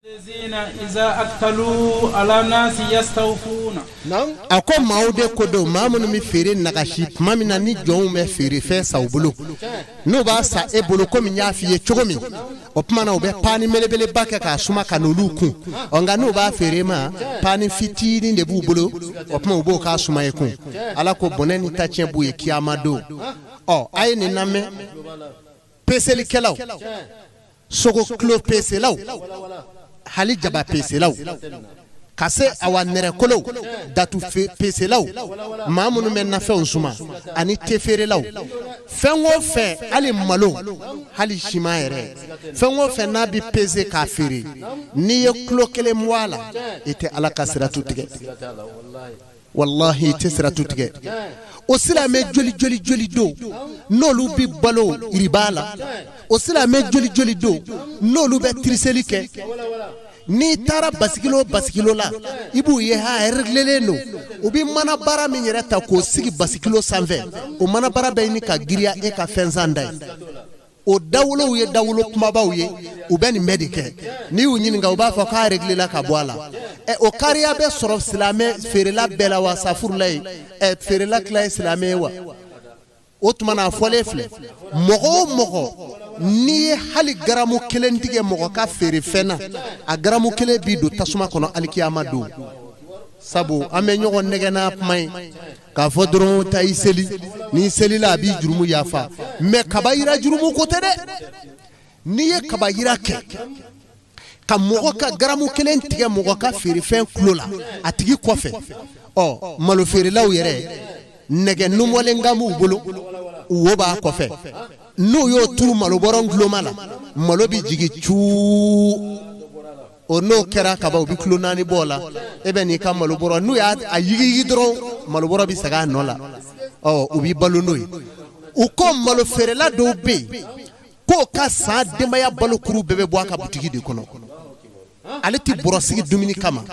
A ko maaw de ko don, maa minnu bɛ feere nagasi tuma min na ni jɔnw bɛ feerefɛn san u bolo, n'u b'a san e bolo komi n y'a f'i ye cogo min, o tuma na u bɛ paani belebeleba kɛ k'a suma ka n'olu kun. Ɔ nka n'u b'a feere ma, paani fitinin de b'u bolo, o tuma u b'o k'a suma e kun. Ala ko bɔnɛ ni tacɛn b'u ye kiyama don. Ɔ a ye nin lamɛn, peselikɛlaw, sogo kilo peselaw, hali jaba peselaw, ka se awa nɛrɛkolow datu peselaw, maa minnu bɛ nafɛnw suma ani tefeerelaw, fɛn o fɛn, hali malo, hali siman yɛrɛ, fɛn o fɛn n'a bɛ pese k'a feere, n'i ye kilo kelen bɔ a la, i tɛ Ala ka siratu tigɛ. Walahi, i tɛ siratu tigɛ. O silamɛ joli joli joli don n'olu bɛ balo riba la? O silamɛ joli joli don n'olu bɛ tiriseli kɛ? N'i taara basikilo basikilo la, i b'u ye ha réglélen don. U bɛ mana bara min yɛrɛ ta k'o sigi basikilo sanfɛ, o mana bara bɛ ɲini ka giriya e ka fɛn san da ye. O dawolow ye dawolo kumabaw ye, u bɛ nin bɛɛ de kɛ. N'i y'u ɲininka, u b'a fɔ k'a régléla ka bɔ a la. Ɛ, o kariya bɛ sɔrɔ silamɛ feerela bɛɛ la wa? Safurula ye, ɛ, feerela tila ye silamɛ ye wa? O tuma na, a fɔlen filɛ, mɔgɔ o mɔgɔ n'i ye hali garamu kelen tigɛ mɔgɔ ka feerefɛn na, a garamu kelen b'i don tasuma kɔnɔ alikiyama don. Sabu an bɛ ɲɔgɔn nɛgɛ n'a kuma ye k'a fɔ dɔrɔn taa i seli, n'i selila a b'i jurumu yafa. Mɛ kabayira jurumu ko tɛ dɛ. N'i ye kabayira kɛ ka mɔgɔ ka garamu kelen tigɛ mɔgɔ ka feerefɛn kulo la a tigi kɔfɛ, ɔ malo feerelaw yɛrɛ, nɛgɛ numɔlen kan b'u bolo, wo b'a kɔfɛ, n'u y'o turu malobɔrɔ guloma la, malo bɛ jigin cuu. O n'o kɛra kaban, u bɛ kilo 4 bɔ o la. E bɛ n'i ka malobɔrɔ, n'u y'a a yigiyigi dɔrɔn, malobɔrɔ bɛ segin a nɔ la. Ɔ u b'i balo n'o ye. U ko malo feerela dɔw bɛ yen k'o ka san denbaya balo kuru bɛɛ bɛ bɔ a ka butigi de kɔnɔ. Ale tɛ bɔrɔ sigi dumuni kama,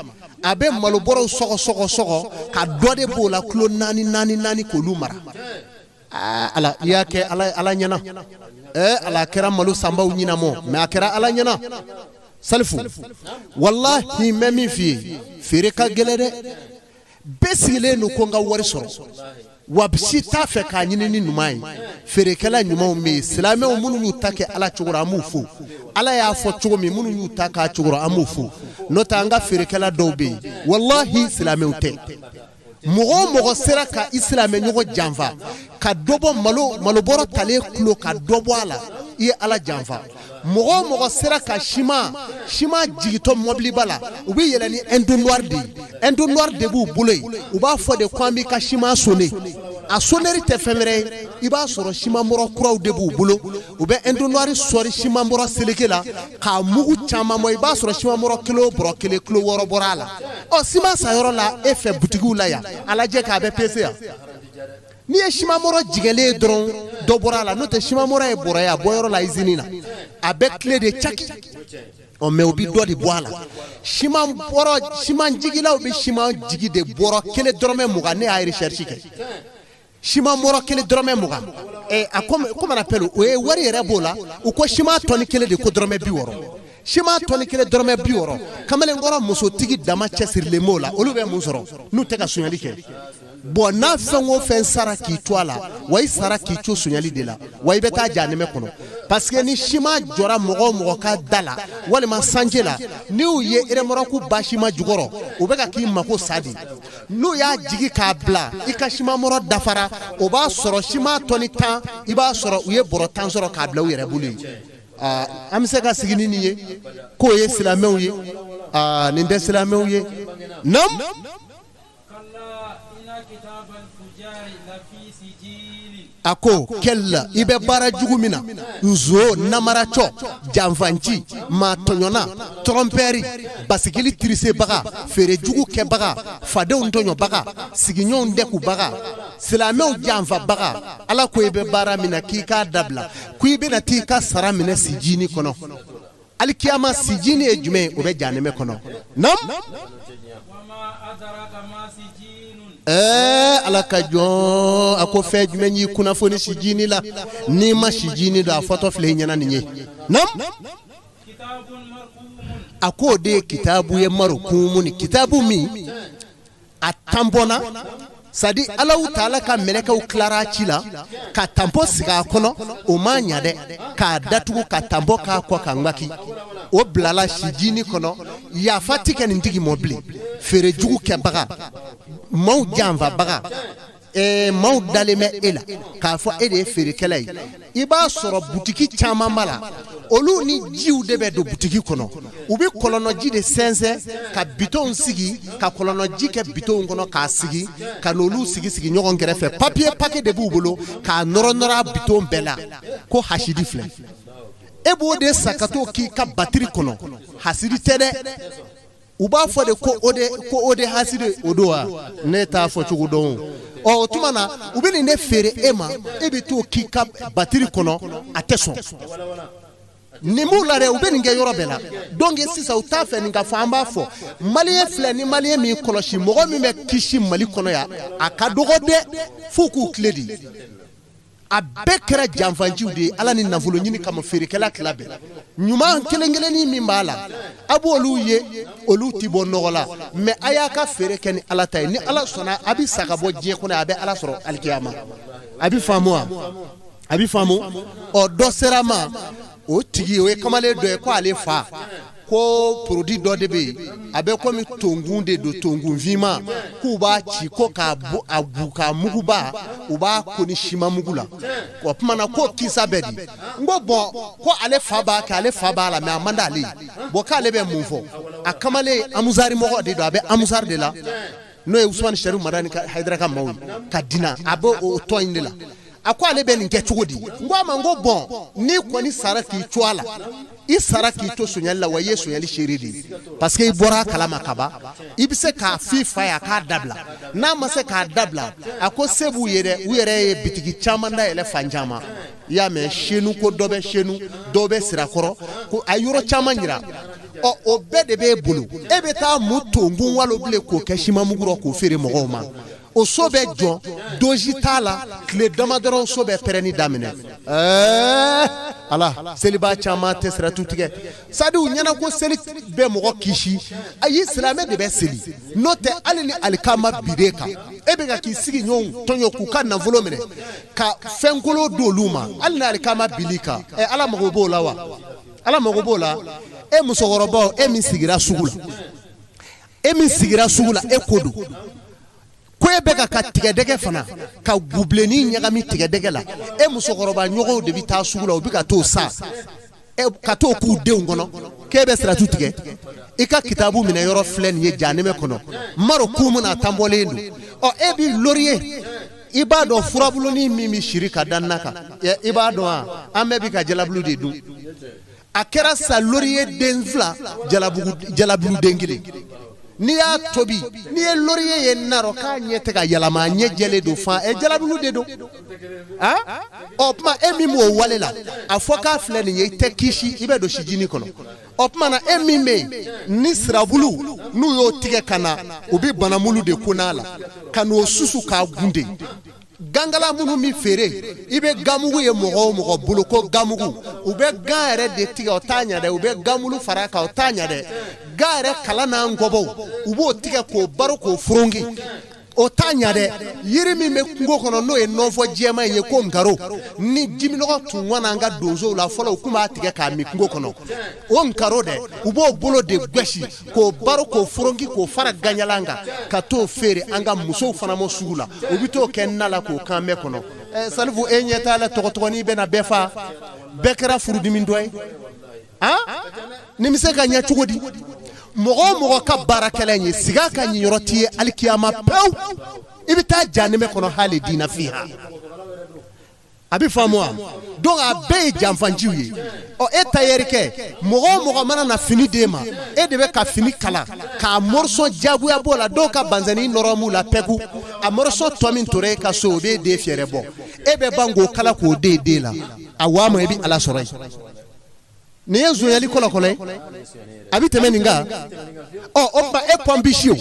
a bɛ malobɔrɔw sɔgɔ sɔgɔ sɔgɔ ka dɔ de b'o la, kilo naani naani naani, k'olu mara. Aa Ala, i y'a kɛ Ala Ala ɲɛna. Ɛɛ Ala, a kɛra malo sanbaw ɲɛna mɔ, mɛ a kɛra Ala ɲɛna. Salifu, walahi, n bɛ min f'i ye, feere ka gɛlɛn dɛ. Bɛɛ sigilen don ko n ka wari sɔrɔ, wa si t'a fɛ k'a ɲini ni ɲuman ye. Feerekɛla ɲumanw bɛ yen, silamɛw minnu y'u ta kɛ Ala cogo an b'u fo. Ala y'a fɔ cogo min, minnu y'u ta k'a cogo, an b'u fo. N'o tɛ, an ka feerekɛla dɔw bɛ yen, walahi, silamɛw tɛ. Mɔgɔ o mɔgɔ sera ka i silamɛ ɲɔgɔn janfa ka dɔ bɔ malo malobɔrɔ talen kulo ka dɔ bɔ a la, i ye Ala janfa. Mɔgɔ o mɔgɔ sera ka siman jigitɔ mɔbiliba la, u bɛ yɛlɛ ni entonnoir de ye, entonnoir de b'u bolo yen. U b'a fɔ de ko an b'i ka siman sonner. A sonnerie tɛ fɛn wɛrɛ ye, i b'a sɔrɔ siman bɔrɔ kuraw de b'u bolo. U bɛ entonnoir sɔri siman bɔrɔ seleke la k'a mugu caman bɔ. I b'a sɔrɔ siman bɔrɔ kilo bɔrɔ kelen, kilo 6 bɔra a la. Ɔ siman sanyɔrɔ la, e fɛ butigiw la yan, a lajɛ k'a bɛ pese yan. N'i ye siman bɔrɔ jigɛlen ye dɔrɔn, dɔ bɔra a la. N'o tɛ, siman bɔrɔ ye bɔrɔ ye, a bɔyɔrɔ la, izini na, a bɛ tile de caki. Ɔ mɛ u bɛ dɔ de bɔ a la. Siman bɔrɔ, siman jigilaw bɛ siman jigi de bɔrɔ kelen dɔrɔmɛ 20. Ne y'a recherche kɛ, siman bɔrɔ kelen dɔrɔmɛ 20. Ɛ, a comme on appelle, o ye wari yɛrɛ b'o la. U ko siman tɔni kelen de ko dɔrɔmɛ 60, siman tɔni kelen dɔrɔmɛ 60. Kamalenkɔrɔ musotigi dama cɛsirilen b'o la, olu bɛ mun sɔrɔ n'u tɛ ka sonyali kɛ? Bɔn, n'a fɛn o fɛn sara k'i to a la, wa i sara k'i to sonyali de la, wa i bɛ taa jahanɛmɛ kɔnɔ. Parce que ni siman jɔra mɔgɔ o mɔgɔ ka da la walima sanje la, n'u ye remorque basima jukɔrɔ, u bɛ ka k'i mako sa de. N'u y'a jigi k'a bila, i ka siman bɔrɔ dafara, o b'a sɔrɔ siman tɔni 10, i b'a sɔrɔ u ye bɔrɔ 10 sɔrɔ k'a bila u yɛrɛ bolo yen. An bɛ se ka sigi ni nin ye k'o ye silamɛw ye? Nin tɛ silamɛw ye. Nam. A ko kɛlɛ, i bɛ baara jugu min na, nzo, namaracɔ, janfanci, maa tɔɲɔna, trompeur, basikili tirisebaga, feere jugu kɛbaga, fadenw tɔɲɔbaga, sigiɲɔgɔnw dɛkubaga, silamɛw janfabaga, Ala ko i bɛ baara min na, k'i k'a dabila, ko i bɛna t'i ka sara minɛ sijini kɔnɔ alikiyama. Sijini ye jumɛn ye? O bɛ jahanɛmɛ kɔnɔ. Nam. Ɛɛ Ala ka jɔn, a ko fɛn jumɛn y'i kunnafoni sijini la? N'i ma sijini dɔn, a fɔtɔ filɛ i ɲɛna nin ye. Nam. A k'o de ye kitabu ye marukumu ni kitabu min a tanpɔnna, c'est-à-dire Alahu taala ka mɛlɛkɛw tilara ci la ka tanpɔn sigi a kɔnɔ, o ma ɲa dɛ, k'a datugu ka tanpɔn k'a kɔ ka ŋaki, o bilala sijini kɔnɔ. Yafa ti kɛ nin tigi mɔ bilen. Feere jugu kɛbaga, maaw janfabaga, maaw dalen bɛ e la k'a fɔ e de ye feerekɛla ye. I b'a sɔrɔ butiki caman b'a la, olu ni jiw de bɛ don butiki kɔnɔ. U bɛ kɔlɔnɔji de sɛnsɛn ka bitɔnw sigi, ka kɔlɔnɔji kɛ bitɔnw kɔnɔ k'a sigi, ka n'olu sigi sigi ɲɔgɔn kɛrɛfɛ. Papiye pake de b'u bolo k'a nɔrɔ nɔrɔ a bitɔn bɛɛ la ko hasidi filɛ. E b'o de san ka t'o k'i ka batiri kɔnɔ. Hasidi tɛ dɛ, u b'a fɔ de ko o de ko o de hasidi o don wa, ne t'a fɔ cogo dɔn. Ɔ o tuma na u bɛ nin de feere e ma, e bɛ t'o k'i ka batiri kɔnɔ, a tɛ sɔn. Nin b'u la dɛ, u bɛ nin kɛ yɔrɔ bɛɛ la. Donc sisan u t'a fɛ nin ka fɔ, an b'a fɔ maliyɛn filɛ ni maliyɛn min kɔlɔsi, mɔgɔ min bɛ kisi Mali kɔnɔ yan, a ka dɔgɔ dɛ, f'u k'u tile de. A bɛɛ kɛra janfanjiw de ye Ala ni nafolo ɲini kama, feerekɛla tila bɛɛ. Ɲuman kelen kelennin min b'a la, a b'olu ye, olu ti bɔ nɔgɔ la. Mais a y'a ka feere kɛ ni Ala ta ye, ni Ala sɔnna a bɛ sa ka bɔ diɲɛ kɔnɔ, a bɛ Ala sɔrɔ alikiyama. A bɛ faamu wa? A bɛ faamu. Ɔ dɔ sera ma, o tigi o ye kamalen dɔ ye, ko ale fa ko produit dɔ de bɛ yen, a bɛ komi tonkun de don, tonkun finman, k'u b'a ci ko k'a bu a bu k'a muguba, u b'a ko ni siman mugu la. O tuma na k'o kisa bɛ di. N ko bɔn, ko ale fa b'a kɛ, ale fa b'a la, mais a man d'ale ye. Bɔn k'ale bɛ mun fɔ? A kamalen amusari mɔgɔ de don, a bɛ amusari de la, n'o ye Usumani Sɛrifu Madani Hayidara ka maaw ye ka dina, a bɛ o tɔn in de la. A ko ale bɛ nin kɛ cogo di? N ko a ma, n ko bɔn, n'i kɔni sara k'i to a la, i sara k'i to sonyali la, wa i ye sonyali seere de ye, parce que i bɔra a kalama kaban. I bɛ se k'a f'i fa ye a k'a dabila, n'a ma se k'a dabila, a ko se b'u ye dɛ, u yɛrɛ ye bitigi caman dayɛlɛ fan caman. I y'a mɛn, Senu ko dɔ bɛ Senu, dɔ bɛ Sirakɔrɔ, ko a yɔrɔ caman yira. Ɔ o bɛɛ de b'e bolo, e bɛ taa mun tonkun walo bilen k'o kɛ siman mugu rɔ k'o feere mɔgɔw ma. O so bɛ jɔ, doji t'a la, tile dama dɔrɔn so bɛ pɛrɛnni daminɛ. Ɛɛ Ala, seliba caman tɛ siratu tigɛ, sadi u ɲɛna ko seli bɛ mɔgɔ kisi. Ayi, silamɛ de bɛ seli, n'o tɛ hali ni alikama biden kan, e bɛ ka k'i sigi ɲɔgɔn tɔɲɔ k'u ka nafolo minɛ ka fɛnkolo d'olu ma, hali ni alikama bili kan, ɛ Ala mago b'o la wa? Ala mago b'o la? E musokɔrɔbaw, e min sigira sugu la, e min sigira sugu la, e ko don ko e bɛ ka tigɛdɛgɛ fana ka gubilennin ɲagami tigɛdɛgɛ la, e musokɔrɔba ɲɔgɔnw de bɛ taa sugu la, u bɛ ka t'o san ka t'o k'u denw kɔnɔ, k'e bɛ siratu tigɛ. I ka kitabu minɛ yɔrɔ filɛ nin ye jahanɛmɛ kɔnɔ, maro kun min na a tanbɔlen don. Ɔ e b'i loriye, i b'a dɔn furabuluni min bɛ siri ka da na kan, i b'a dɔn wa? An bɛɛ bɛ ka jalabulu de dun. A kɛra sa loriye den fila, jalabulu den kelen, n'i y'a tobi, n'i ye loriye ye narɔ k'a ɲɛ tɛ ka yɛlɛma, a ɲɛ jɛlen don fan, ɛ jalabulu de don. Ɔ tuma e min b'o wale la, a fɔ k'a filɛ nin ye, i tɛ kisi, i bɛ don sijinin kɔnɔ. Ɔ tuma na e min bɛ yen ni sirabulu n'u y'o tigɛ ka na, u bɛ banamulu de ko n'a la ka n'o susu k'a gunde. Gangala minnu bɛ feere, i bɛ gamugu ye mɔgɔ o mɔgɔ bolo ko gamugu, u bɛ gan yɛrɛ de tigɛ, o t'a ɲɛ dɛ, u bɛ gamulu fara a kan, o t'a ɲɛ dɛ. Gan yɛrɛ kala n'a ngɔbɔw, u b'o tigɛ k'o baro k'o furonki, o t'a ɲɛ dɛ. Yiri min bɛ kungo kɔnɔ n'o ye nɔnfɔ jɛman in ye ko nkaro, ni jiminɔgɔ tun ŋana an ka donsow la fɔlɔ, u tun b'a tigɛ k'a min kungo kɔnɔ, o nkaro dɛ, u b'o bolo de gosi k'o baro k'o furonki k'o fara ganjalan kan ka t'o feere an ka musow fana ma sugu la, u bɛ t'o kɛ na la k'o kan bɛɛ kɔnɔ. Salifu, e ɲɛ t'a la, tɔgɔtɔgɔnin bɛ na bɛɛ fa, bɛɛ kɛra furudimi dɔ ye. Nin bɛ se ka ɲɛ cogo di? Mɔgɔ o mɔgɔ ka baarakɛla in ye, siga ka ɲiyɔrɔ t'i ye alikiyama pewu, i bɛ taa jahanɛmɛ kɔnɔ hali dina fiha. A bɛ faamu wa? Donc a bɛɛ ye janfanciw ye. Ɔ e tayɛrikɛ, mɔgɔ o mɔgɔ mana na fini d'e ma, e de bɛ ka fini kala k'a morceau jagoya b'o la, dɔw ka banzɛnni nɔrɔ m'u la pɛku, a morceau tɔ min tora e ka so, o b'e den fɛɛrɛ bɔ, e bɛ ban k'o kala k'o den den la, a waa ma i bɛ Ala sɔrɔ yen. Nin ye zonyali kɔlɔkɔlɔ ye, a bɛ tɛmɛ nin kan. Ɔ o tuma e pɔnpisi o,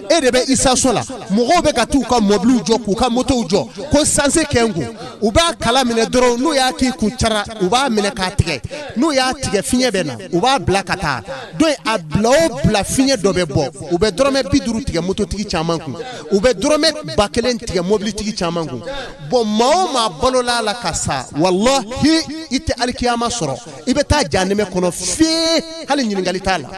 e de bɛ isaso la, mɔgɔw bɛ ka t'u ka mɔbiliw jɔ k'u ka motow jɔ ko sanse kɛ n kun. U b'a kala minɛ dɔrɔn, n'u y'a k'i kun cara, u b'a minɛ k'a tigɛ. N'u y'a tigɛ, fiɲɛ bɛ na, u b'a bila ka taa. Donc a bila o bila, fiɲɛ dɔ bɛ bɔ. U bɛ dɔrɔmɛ 50 tigɛ mototigi caman kun, u bɛ dɔrɔmɛ 1000 tigɛ mobilitigi caman kun. Bon, maa o maa balola a la ka sa, walahi, i tɛ alikiyama sɔrɔ, i bɛ taa jahanɛmɛ kɔnɔ fee, hali ɲininkali t'a la.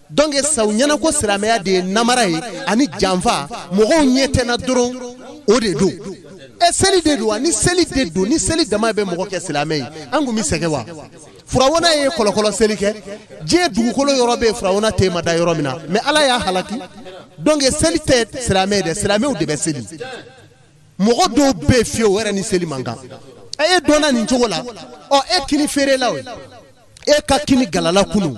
Donc saw ɲɛna ko silamɛya de ye namara ye ani janfa. Mɔgɔw ɲɛ tɛ na dɔrɔn, o de don. E, seli de don wa? Ni seli de don, ni seli dama bɛ mɔgɔ kɛ silamɛ ye, an kun bɛ sɛgɛn wa? Furawuna ye kɔlɔkɔlɔ seli kɛ. Diɲɛ dugukolo yɔrɔ bɛ yen, furawuna ten ma da yɔrɔ min na, mais Ala y'a halaki. Donc seli tɛ silamɛ ye dɛ, silamɛw de bɛ seli. Mɔgɔ dɔw bɛ yen fiyewu, o yɛrɛ ni seli man kan. E dɔnna nin cogo la. Ɔ, e kini feerelaw ye, e ka kini galala kunu,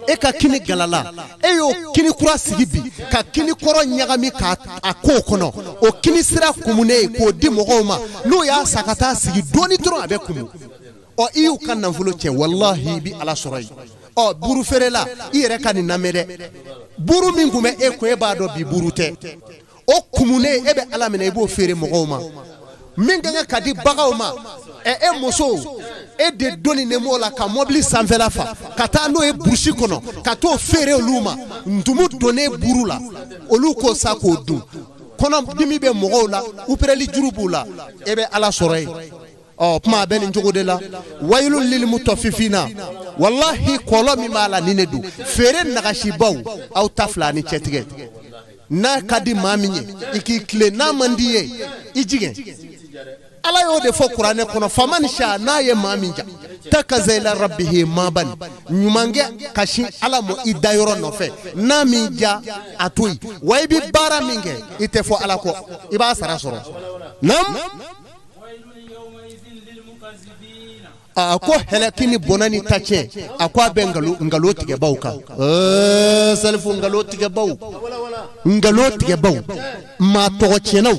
e ka kini galala, e y'o kini kura sigi bi ka kini kɔrɔ ɲagami k'a a k'o kɔnɔ, o kini sira kumunen ye k'o di mɔgɔw ma. N'o y'a san ka taa sigi dɔɔni dɔrɔn, a bɛ kumu. Ɔ, i y'u ka nafolo cɛ, walahi, i bɛ Ala sɔrɔ yen. Ɔ, buru feerela, i yɛrɛ ka nin lamɛn dɛ. Buru min tun bɛ e kun, e b'a dɔn bi buru tɛ. O kumunen, e bɛ Ala minɛ, i b'o feere mɔgɔw ma min ka kan ka di baganw ma. Ɛ, e muso, e de doni ne m'o la ka mɔbili sanfɛla fa ka taa n'o ye burusi kɔnɔ ka t'o feere olu ma. Ntumu donnen buru la, olu k'o sa k'o dun. Kɔnɔdimi bɛ mɔgɔw la, upereli juru b'u la, e bɛ Ala sɔrɔ yen. Ɔ, kuma a bɛ nin cogo de la. Wayilu lil mutafifina, walahi, kɔlɔ min b'a la, nin de don. Feere nagasibaw, aw ta fila ni cɛtigɛ. N'a ka di maa min ye, i k'i tilen, n'a man di ye, i jigin. Ala y'o de fɔ kuranɛ kɔnɔ: faman sha, n'a ye maa min ja, takaza ila rabbihi maban, ɲumankɛ ka sin Ala ma i da yɔrɔ nɔfɛ. N'a min ja, a to yen wa. I bɛ baara min kɛ, i tɛ fɔ Ala kɔ, i b'a sara sɔrɔ. Naam. A ko hɛlɛki ni bɔnɛ ni tacɛn, a ko a bɛ nkalon tigɛbaw kan. Salifu, nkalon tigɛbaw, nkalon tigɛbaw, maa tɔgɔ tiɲɛnaw,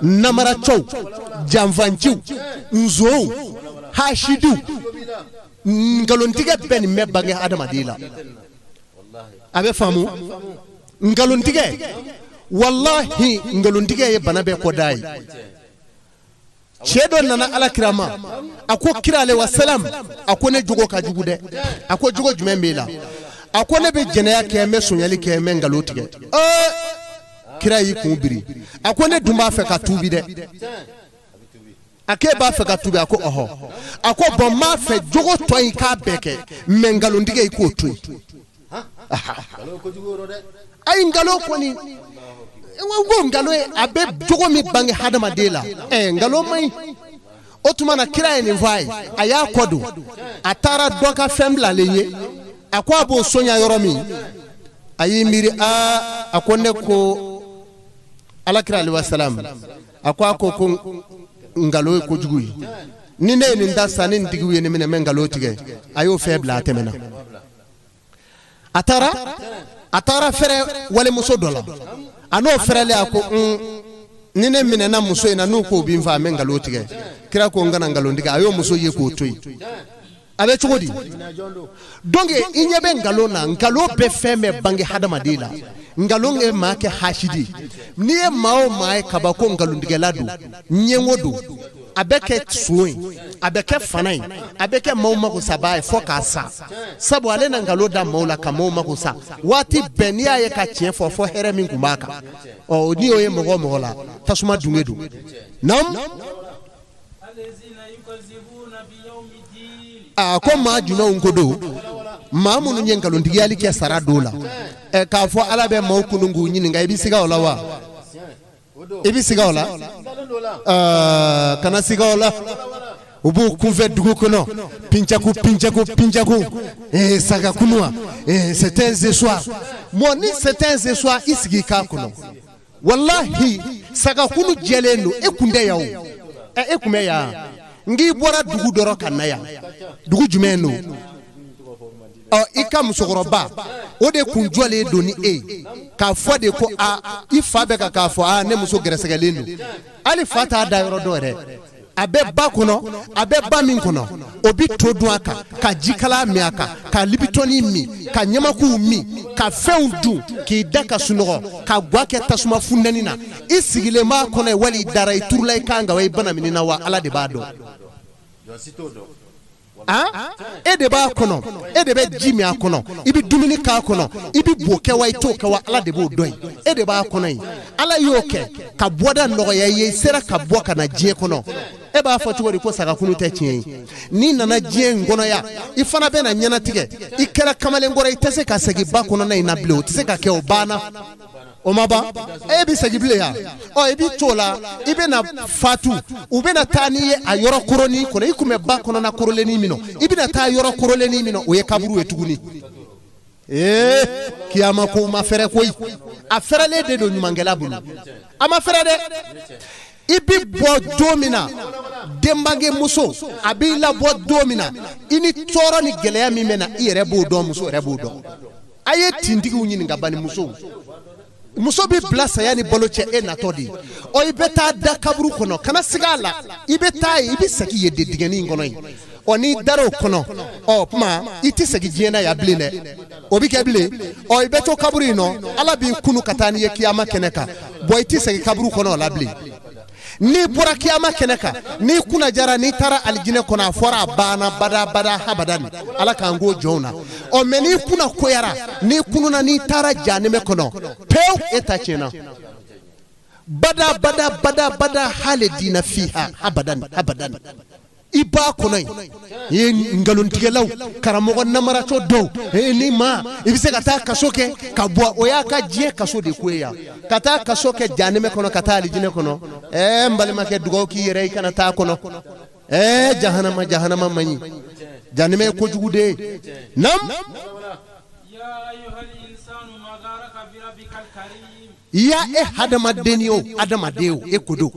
namaracɛw, janfanciw, nzonw, hasidiw, nkalontigɛ bɛɛ nin bɛ bange adamaden la. A bɛ faamu, nkalontigɛ, walahi, nkalontigɛ ye bana bɛɛ kɔda ye. Cɛ dɔ nana Ala kira ma, a ko: kira alayhi wasalam, a ko ne jogo ka jugu dɛ. A ko: jogo jumɛn b'e la? A ko: ne bɛ jɛnɛya kɛ, n bɛ sonyali kɛ, n bɛ nkalon tigɛ. Kira y'i kun biri. A ko: ne dun b'a fɛ ka tuubi dɛ. A k'e b'a fɛ ka tuubi? A ko: ɔhɔ. A ko: bon, n b'a fɛ jogo tɔ in k'a bɛɛ kɛ, mais nkalontigɛ, i k'o to yen. Ayi, nkalon kɔni, n ko nkalon ye, a bɛ jogo min bange hadamaden la, nkalon man ɲi. O tuma na, kira ye nin fɔ a ye, a y'a kɔ don, a taara dɔ ka fɛn bilalen ye. A ko a b'o sonya yɔrɔ min, a y'i miiri, aa, a ko ne ko Ala kira alayhi wasalam, a ko a ko nkalon ye kojugu ye. Ni ne ye nin ta sisan, ni nin tigiw ye nin minɛ, n bɛ nkalon tigɛ. A y'o fɛn bila, a tɛmɛna, a taara fɛrɛ walimuso dɔ la. A n'o fɛrɛlen, a ko: ni ne minɛna muso in na, n'u k'o bi n fa, n bɛ nkalon tigɛ. Kira ko n kana nkalon tigɛ. A y'o muso ye k'o to yen. A bɛ cogo di? Donc i ɲɛ bɛ nkalon na, nkalon bɛ fɛn bɛɛ bange hadamaden la. Nkalon ye maa kɛ hasidi. N'i ye maa o maa ye kaba ko nkalontigɛla don, ɲɛngo don, a bɛ kɛ son ye, a bɛ kɛ fana ye, a bɛ kɛ maaw mako saba ye fo k'a sa. Sabu ale na nkalon da maaw la ka maaw mako sa waati bɛɛ. N'i y'a ye ka tiɲɛ fɔ, fɔ hɛrɛ min tun b'a kan. Ɔ, n'i y'o ye mɔgɔ o mɔgɔ la, tasuma dunge don. Naam. A ko maa jumɛnw ko don? Maa minnu ye nkalontigiyali kɛ sara don la. Ɛ, k'a fɔ Ala bɛ maaw kunun k'u ɲininka, i bɛ siga o la wa? I bɛ siga o la? Kana siga o la. U b'u kunfɛ dugu kɔnɔ, pincaku pincaku pincaku, saga kunun, c'est un ce soir. Bon, ni c'est un ce soir, i sigi k'a kɔnɔ. Walahi, saga kunu jɛlen don, e kun tɛ yan o. Ɛ, e kun bɛ yan? N k'i bɔra dugu dɔrɔn ka na yan. Dugu jumɛn don? Ɔ, i ka musokɔrɔba o de kun jɔlen don ni e ye k'a fɔ de ko a i fa bɛ ka k'a fɔ: aa, ne muso gɛrɛsɛgɛlen don. Hali fa t'a da yɔrɔ dɔ yɛrɛ. A bɛ ba kɔnɔ, a bɛ ba min kɔnɔ, o bɛ to dun a kan, ka jikala min a kan, ka libitɔni min, ka ɲamakuw min, ka fɛnw dun, k'i da ka sunɔgɔ, ka gwa kɛ tasuma funteni na. I sigilen b'a kɔnɔ yen, wali i dara, i turula i kan kan wa, i banaminina wa, Ala de b'a dɔn. E de b'a kɔnɔ, e de bɛ ji min a kɔnɔ, i bɛ dumuni k'a kɔnɔ, i bɛ bo kɛ wa, i t'o kɛ wa, Ala de b'o dɔn yen. E de b'a kɔnɔ yen. Ala y'o kɛ ka bɔda nɔgɔya i ye, i sera ka bɔ ka na diɲɛ kɔnɔ. E b'a fɔ cogo di ko sagakunu tɛ tiɲɛ ye? N'i nana diɲɛ in kɔnɔ yan, i fana bɛna ɲɛnatigɛ, i kɛra kamalenkɔrɔ, i tɛ se ka segin ba kɔnɔna in na bilen, o tɛ se ka kɛ, o banna. O ma ban, e bɛ segin bilen yan. Ɔ, i bɛ t'o la, i bɛna fatu, u bɛna taa n'i ye a yɔrɔ koronin kɔnɔ, i tun bɛ ba kɔnɔna korolennin min na, i bɛna taa yɔrɔ korolennin min na, o ye kaburu ye tuguni. Ee, kiyama ko ma fɛrɛ koyi, a fɛrɛlen de don ɲumankɛla bolo, a ma fɛrɛ dɛ. I bɛ bɔ don min na, denbangemuso a b'i labɔ don min na, i ni tɔɔrɔ ni gɛlɛya min bɛ na, i yɛrɛ b'o dɔn, muso yɛrɛ b'o dɔn. A ye tintigiw ɲininka bani, musow. Muso bɛ bila saya ni balo cɛ, e natɔ de ye. Ɔ, i bɛ taa da kaburu kɔnɔ, kana siga a la, i bɛ taa yen, i bɛ segin yen de, dingɛnin in kɔnɔ yen. Ɔ, n'i dar'o kɔnɔ, ɔ kuma i tɛ segin diɲɛ na yan bilen dɛ, o bɛ kɛ bilen. Ɔ, i bɛ to kaburu in nɔ, Ala b'i kunu ka taa n'i ye kiyama kɛnɛ kan. Bɔn, i tɛ segin kaburu kɔnɔ o la bilen. N'i bɔra kiyama kɛnɛ kan, n'i kunna jara, n'i taara alijinɛ kɔnɔ, a fɔra a banna bada bada habadan, Ala k'an k'o jɔnw na. Ɔ, mɛ n'i kunna koyara, n'i kununa, n'i taara janimɛ kɔnɔ pewu, e ta tiɲɛna. Bada bada bada bada halidina fiha habadan habadan, i b'a kɔnɔ yen. I ye nkalontigɛlaw, karamɔgɔ namaratɔ dɔw, ni maa i bɛ se ka taa kaso kɛ ka bɔ, o y'a ka diɲɛ kaso de ko ye yan, ka taa kaso kɛ janimɛ kɔnɔ, ka taa alijinɛ kɔnɔ. N balimakɛ, dugawu k'i yɛrɛ i kana taa kɔnɔ. Jahanama, jahanama man ɲi, janimɛ ye kojugu de ye. Nam. Ya e hadamaden ye o, hadamaden o, e ko don.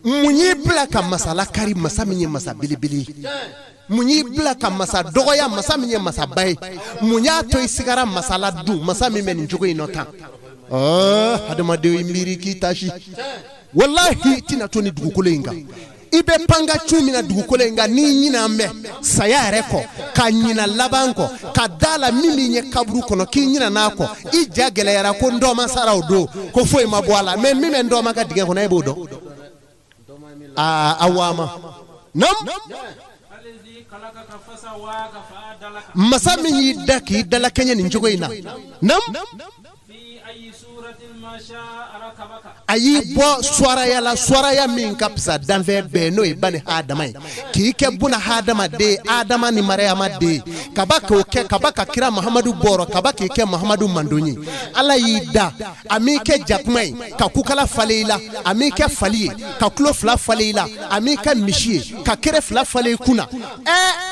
Mun y'i bila ka masa lakari, masa min ye masa belebele ye? Mun y'i bila ka masa dɔgɔya, masa min ye masaba ye? Mun y'a to i sigara masa la dun, masa min bɛ nin cogo in nɔ tan? Hadamaden, i miiri k'i tasi. Walahi, i tɛna to ni dugukolo in kan. I bɛ panga cu min na dugukolo in kan, n'i ɲinɛ an bɛ saya yɛrɛ kɔ, ka ɲinɛ laban kɔ, ka da la min b'i ɲɛ kaburu kɔnɔ, k'i ɲinɛ n'a kɔ, i ja gɛlɛyara ko n dɔma sara o don, ko foyi ma bɔ a la. Mɛ min bɛ n dɔma ka dingɛ kɔnɔ, e b'o dɔn. Aa, awama nam. Masa min y'i da k'i dalakɛɲɛ nin cogo in na, nam, a y'i bɔ suwaraya la, suwaraya min ka fisa danfɛn bɛɛ, n'o ye bani hadama ye, k'i kɛ buna hadamaden, adama ni mariyama den, kaba k'o kɛ, kaba ka kira Mahamadu bɔrɔ, kaba k'i kɛ Mahamadu mandon ye. Ala y'i da, a m'i kɛ jakuma ye ka kukala falen i la, a m'i kɛ fali ye ka tulo fila falen i la, a m'i kɛ misi ye ka kere fila falen i kunna.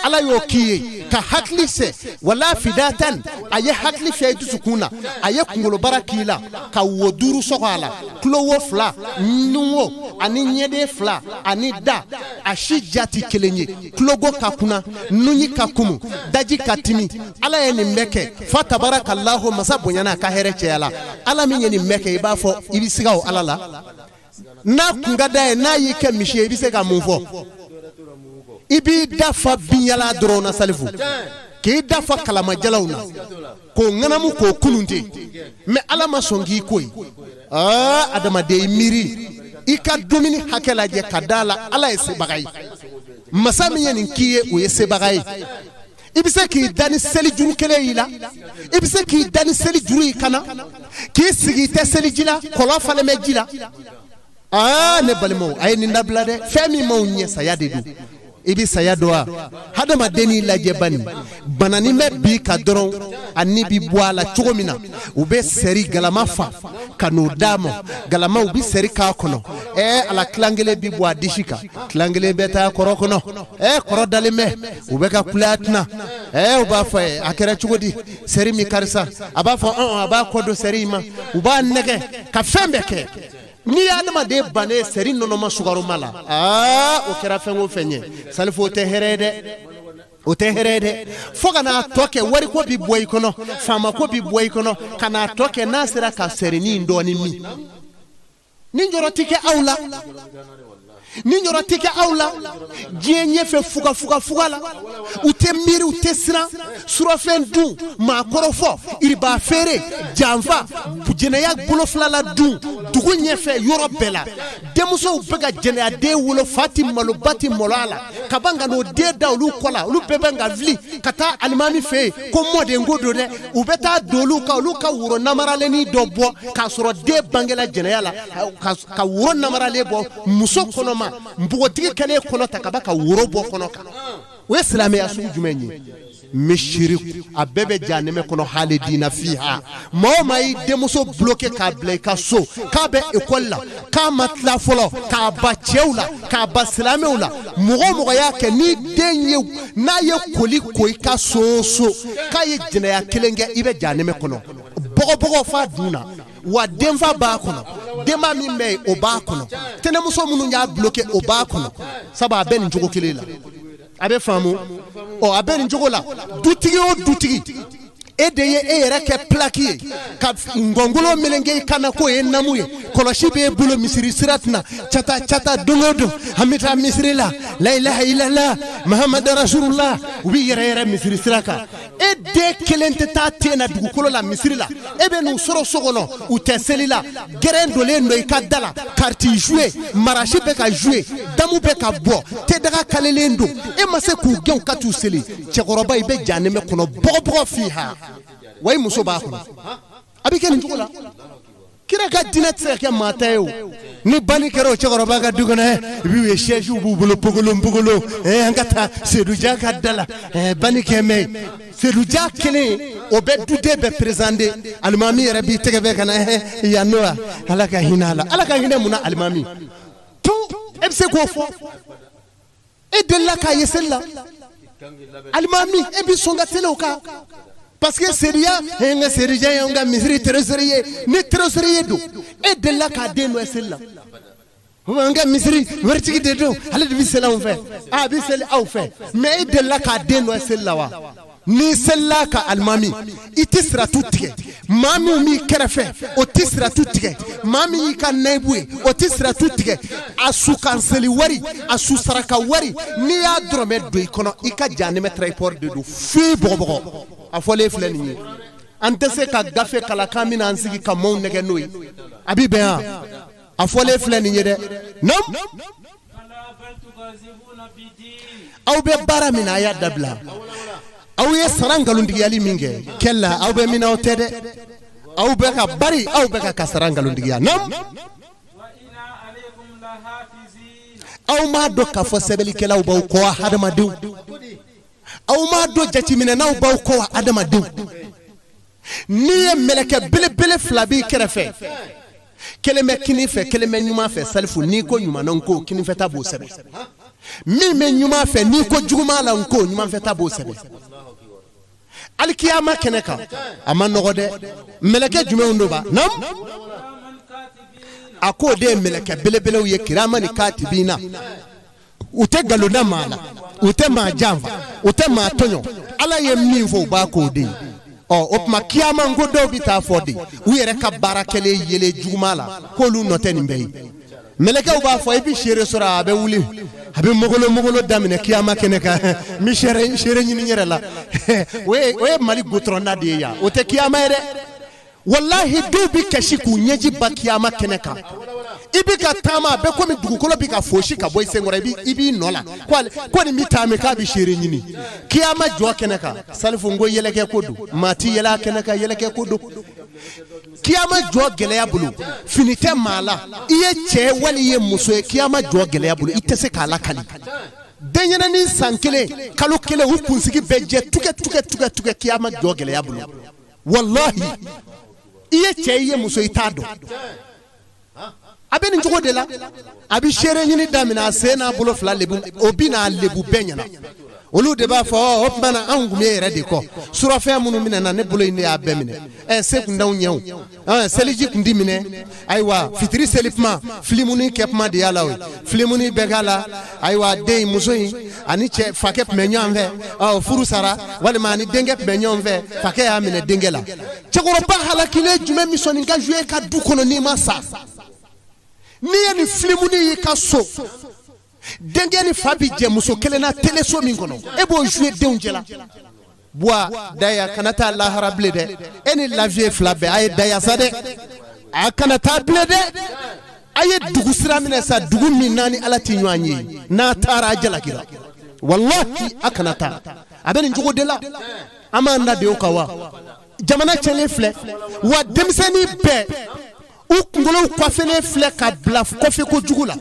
Ala y'o k'i ye ka hakili sɛ wala fidatan, a ye hakili fiyɛ i dusukun na, a ye kunkolobara k'i la, ka wo duuru sɔgɔ a la, tulo wo fila, nun wo ani ɲɛden fila ani da, a si ja tɛ kelen ye, tulogo ka kunna, nunji ka kumu, daji ka timi. Ala ye nin bɛɛ kɛ. Fa tabarakallahu, masa bonyana a ka hɛrɛ cɛya la. Ala min ye nin bɛɛ kɛ, i b'a fɔ i bɛ siga o Ala la? N'a kun ka d'a ye, n'a y'i kɛ misi ye, i bɛ se ka mun fɔ? I b'i da fa binyala dɔrɔn na, Salifu, k'i da fa kalamajalaw na, k'o ŋanamu k'o kunun ten. Mɛ Ala ma sɔn k'i ko ye. Aa, adamaden, i miiri, i ka dumuni hakɛ lajɛ ka da la, Ala ye sebaga ye. Masa min ye nin k'i ye, o ye sebaga ye. I bɛ se k'i da ni seli juru kelen y'i la, i bɛ se k'i da ni seli juru y'i kana, k'i sigi i tɛ seliji la, kɔlɔn falen bɛ ji la. Aa, ne balimaw, a ye nin dabila dɛ. Fɛn min m'anw ɲɛ, saya de don. I bɛ saya dɔn wa? Hadamaden n'i lajɛ bani, bananin bɛ bi ka dɔrɔn, a ni bi bɔ a la cogo min na, u bɛ sɛri galama fa ka n'o d'a ma, galama u bɛ sɛri k'a kɔnɔ. Ala, tilan kelen bi bɔ a disi kan, tilan kelen bɛ taa kɔrɔ kɔnɔ. Kɔrɔ dalen bɛ, u bɛ ka kule a tɛna. U b'a fɔ a kɛra cogo di, sɛri min karisa? A b'a fɔ a b'a kɔ don sɛri in ma, u b'a nɛgɛ ka fɛn bɛɛ kɛ. N'i ye adamaden bannen sɛri nɔnɔma sukaroma la, aa, o kɛra fɛn o fɛn ye, Salifu, o tɛ hɛrɛ ye dɛ, o tɛ hɛrɛ ye dɛ. Fo ka n'a tɔ kɛ, wariko bi bɔ i kɔnɔ, faamako bi bɔ i kɔnɔ, ka n'a tɔ kɛ n'a sera ka sɛrinin dɔɔnin min. Ni jɔrɔ ti kɛ aw la. Ni ɲɔrɔ tɛ kɛ aw la diɲɛ ɲɛfɛ fuga fuga fuga la. U tɛ miiri, u tɛ siran. Surɔfɛn dun, maa kɔrɔfɔ, iriba feere, janfa, jɛnɛya, bolo fila la dun, dugu ɲɛfɛ yɔrɔ bɛɛ la. Denmusow bɛ ka jɛnɛyaden wolo, fa ti malo, ba ti malo a la, ka ban ka n'o den da olu kɔ la. Olu bɛɛ bɛ ka wuli ka taa alimami fɛ yen ko mɔden ko don dɛ. U bɛ taa don olu kan, olu ka woro namaralennin dɔ bɔ k'a sɔrɔ den bangela jɛnɛya la, ka woro namaralen bɔ muso kɔnɔma, npogotigi kɛlen kɔnɔ ta ka ban ka woro bɔ kɔnɔ kan. O ye silamɛya sugu jumɛn ye? Misiri a bɛɛ bɛ jahanɛmɛ kɔnɔ, halidina fiha. Maa o maa y'i denmuso bloqué k'a bila i ka so, k'a bɛ ekɔli la, k'a ma tila fɔlɔ, k'a ba cɛw la, k'a ba silamɛw la, mɔgɔ o mɔgɔ y'a kɛ, ni den ye n'a ye koli ko i ka so o so k'a ye jɛnɛya kelen kɛ, i bɛ jahanɛmɛ kɔnɔ bɔgɔbɔgɔ f'a dun na. Wa denfa b'a kɔnɔ, denba min bɛ yen o b'a kɔnɔ, tɛnɛmuso minnu y'a bloqué o b'a kɔnɔ. Sabu a bɛ nin cogo kelen la, a bɛ faamu. Ɔ, a bɛ nin cogo la, dutigi o dutigi, e de ye e yɛrɛ kɛ plaque ye ka ngɔngolo meleke i kan na k'o ye namu ye. Kɔlɔsi b'e bolo misiri sira tɛna cata cata. Don o don an bɛ taa misiri la, la ilaha illallah Muhammadu rasulullah. U bɛ yɛrɛ yɛrɛ misiri sira kan. E den kelen tɛ taa ten na dugukolo la misiri la. E bɛ n'u sɔrɔ so kɔnɔ, u tɛ seli la. Gɛrɛn donnen don i ka da la, carte jouer, marasi bɛ ka jouer, damu bɛ ka bɔ, tedaga kalelen don. E ma se k'u gɛn u ka t'u seli. Cɛkɔrɔba, i bɛ jahanɛmɛ kɔnɔ bɔgɔbɔgɔ fiha. Wa i muso b'a kɔnɔ. A bɛ kɛ nin cogo la. Kira ka diinɛ tɛ se ka kɛ maa ta ye. O ni banni kɛra o cɛkɔrɔba ka du kɔnɔ, i b'u ye sɛsiw b'u bolo pogolon pogolon. An ka taa Seduja ka da la, banni kɛ mɛ Seduja kelen o bɛ duden bɛɛ présenté. Alimami yɛrɛ b'i tɛgɛ bɛ ka na yan n'o wa. Ala ka hinɛ a la. Ala ka hinɛ mun na? Alimami tu, e bɛ se k'o fɔ? E delila k'a ye seli la? Alimami, e bɛ sɔn ka seli o kan parce que seduya n ka seduja ye n ka misiri trésorier. Ni trésorier don, e delila k'a den dɔ seli la? N ka misiri waritigi de don, ale de bɛ seli anw fɛ. A bɛ seli aw fɛ, mais e delila k'a den dɔ seli la wa? N'i selila ka alimami, i tɛ siratu tigɛ. Maa min b'i kɛrɛfɛ, o tɛ siratu tigɛ. Maa min y'i ka nayibu ye, o tɛ siratu tigɛ. A su kan seli wari, a su saraka wari, n'i y'a dɔrɔmɛ don i kɔnɔ, i ka jahanɛmɛ triport de don f'i bɔgɔbɔgɔ. A fɔlen filɛ nin ye. An tɛ se ka gafe kalan k'an bɛna an sigi ka maaw nɛgɛ n'o ye. A bɛ bɛn yan. A fɔlen filɛ nin ye dɛ. Nam, aw bɛ baara min na, a y'a dabila. Aw ye sara nkalontigiyali min kɛ kɛla, aw bɛ min na, aw tɛ dɛ. Aw bɛ ka bari, aw bɛ ka sara nkalontigiya. Nam, aw m'a dɔn k'a fɔ sɛbɛnnikɛlaw b'aw kɔ wa? Hadamadenw, aw m'a dɔn jateminɛnaw b'aw kɔ wa? Hadamadenw, n'i ye mɛlɛkɛ belebele fila b'i kɛrɛfɛ, kelen bɛ kini fɛ, kelen bɛ ɲuman fɛ. Salifu, n'i ko ɲuman na n ko, kinifɛta b'o sɛbɛn. Min bɛ ɲuman fɛ, n'i ko juguman la n ko, ɲumanfɛta b'o sɛbɛn. Alikiyama kɛnɛ kan, a ma nɔgɔ dɛ. Mɛlɛkɛ jumɛnw don ba? Nam, a k'o de ye mɛlɛkɛ belebelew ye, kirama ni katibina. U tɛ nkalon da maa la, u tɛ maa janfa, u tɛ maa tɔɲɔ. Ala ye min fɔ, u b'a k'o de ye. Ɔ, o tuma kiyama ko dɔw bɛ taa fɔ de u yɛrɛ ka baara kɛlen yelen juguman la, k'olu nɔ tɛ nin bɛɛ ye. Mɛlɛkɛw b'a fɔ i bɛ seere sɔrɔ. A bɛ wuli, a bɛ mogolo mogolo daminɛ kiyama kɛnɛ kan. N bɛ seere ɲini n yɛrɛ la. O ye Mali goudron de ye yan, o tɛ kiyama ye dɛ. Walahi, dɔw bɛ kasi k'u ɲɛji ba kiyama kɛnɛ kan. I bɛ ka taama, a bɛ komi dugukolo bɛ ka fosi ka bɔ i senkɔrɔ. I b'i nɔ la ko nin bɛ taa min k'a bɛ seere ɲini kiyama jɔ kɛnɛ kan. Salifu, n ko yɛlɛkɛ ko don, maa ti yɛlɛ a kɛnɛ kan. Yɛlɛkɛ ko don, kiyama jɔ gɛlɛya bolo, fini tɛ maa la. I ye cɛ wali i ye muso ye, kiyama jɔ gɛlɛya bolo, i tɛ se k'a lakali. Denyɛrɛnin san 1, kalo 1, u kunsigi bɛɛ jɛ tukɛ tukɛ tukɛ tukɛ kiyama jɔ gɛlɛya bolo. Walahi, i ye cɛ, i ye muso, i t'a dɔn. A bɛ nin cogo de la, a bɛ seere ɲini daminɛ. A sen n'a bolo fila lebu, o bi n'a lebu bɛɛ ɲɛna. Olu de b'a fɔ o tuma na anw tun bɛ e yɛrɛ de kɔ. Surafɛn minnu minɛna ne bolo in, ne y'a bɛɛ minɛ. Ɛ, se tun t'anw ɲɛ o, seliji tun ti minɛ. Ayiwa, fitiri seli kuma, filimuni kɛ kuma de y'a la. O ye filimuni bɛɛ k'a la. Ayiwa, den in, muso in ani cɛ fakɛ tun bɛ ɲɔgɔn fɛ. Ɔ, furu sara, walima ani denkɛ tun bɛ ɲɔgɔn fɛ, fakɛ y'a minɛ denkɛ la. Cɛkɔrɔba halakilen jumɛn min sɔnni ka jouer ka du kɔnɔ n'i ma sa? N'i ye nin filimuni y'i ka so. Denkɛ ni fa bi jɛ muso kelen na teleso min kɔnɔ, e b'o jouer denw cɛla. Buwa daya kana taa lahara bilen dɛ. E ni lafiye fila bɛɛ, a ye daya sa dɛ, a kana taa bilen dɛ. A ye dugu sira minɛ sa, dugu min n'a ni Ala tɛ ɲɔgɔn ye, n'a taara a jalakira. Walahi a kana taa. A bɛ nin cogo de la, an b'an da de o kan wa. Jamana cɛnlen filɛ wa, denmisɛnnin bɛɛ u kunkolow kɔfɛlen filɛ ka bila kɔfɛ kojugu la.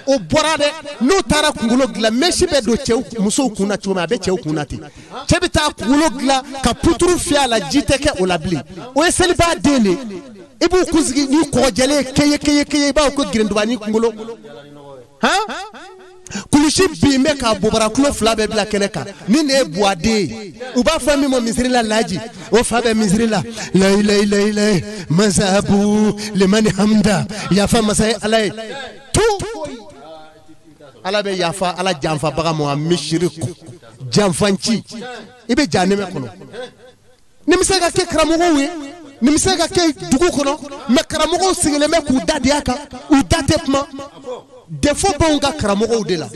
O bɔra dɛ, n'u taara kunkolo dilan, mèche bɛ don cɛw musow kun na cogo min, a bɛ cɛw kun na ten. Cɛ bɛ taa kunkolo dilan ka puturu fiyɛ a la, ji tɛ kɛ o la bilen. O ye selibaa den de ye. I b'u kunsigi ni kɔgɔjɛlen keye keye keye, i b'a fɔ ko girindubani kunkolo. Han, kulusi bin bɛ ka bobara kulo fila bɛɛ bila kɛnɛ kan. Nin de ye buwaden ye, u b'a fɔ min ma misiri la laji, o fa bɛ misiri la layilayilayi masabu limani hamda, yafa masa ye Ala ye tu. Ala bɛ yafa Ala janfabaga ma, misiriku janfanci, i bɛ jahanɛmɛ kɔnɔ. Nin bɛ se ka kɛ karamɔgɔw ye, nin bɛ se ka kɛ dugu kɔnɔ, mais karamɔgɔw sigilen bɛ k'u da di a kan, u da tɛ kuma. Défaut b'anw ka karamɔgɔw de la